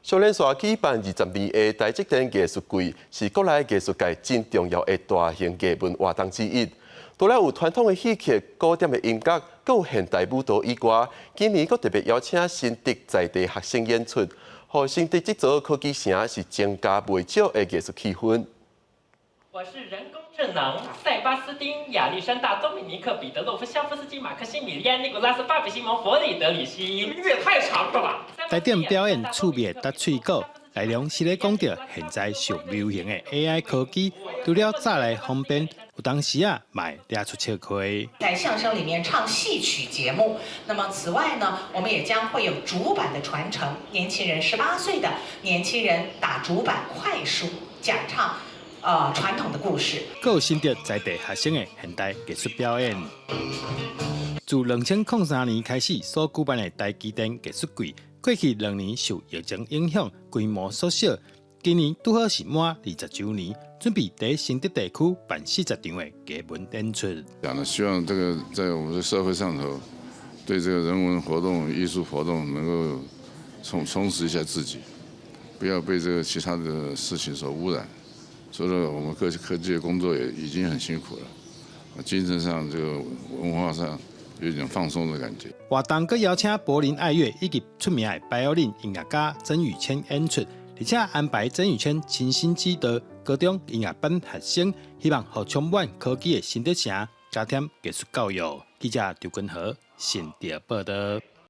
上連續舉辦20年的台積電藝術季，是國內藝術界真重要的大型藝文活動之一。除了有傳統的戲曲、古典的音樂，閣有現代舞蹈以外，今年閣特別邀請新竹在地學生演出，予新竹這座科技城是增加袂少的藝術氣氛。我是人工智能塞巴斯丁亞歷山大多米尼克彼得洛夫肖夫斯基馬克西米利安尼古拉斯巴比西蒙弗里德里希，名字也太長了吧！台頂表演趣味的搭喙鼓，內容是咧講著現在上流行的 AI 科技，除了早來方便，有當時啊嘛會掠出笑話。在相聲裡面唱戲曲節目，那麼此外呢，我們也將會有竹板的傳承，年輕人18歲的年輕人打竹板快書講唱。傳統的故事。閣有新竹在地學生的現代藝術表演。自2003年開始所舉辦的台積電藝術季，過去2年受疫情影響，規模縮小。今年拄好是滿20週年，準備佇新竹地區辦40場的藝文演出。講呢，希望這個在我們的社會上頭，對這個人文活動、藝術活動能夠充實一下自己，不要被這個其他的事情所污染。除了我們科技的工作也已經很辛苦了，精神上這個文化上有一點放鬆的感覺。活動閣邀請柏林愛樂以及出名的巴奧林音樂家曾宇謙演出，而且安排曾宇謙親身指導高中音樂班學生，希望予充滿科技的新竹城加添藝術教育。記者劉根和新竹報道。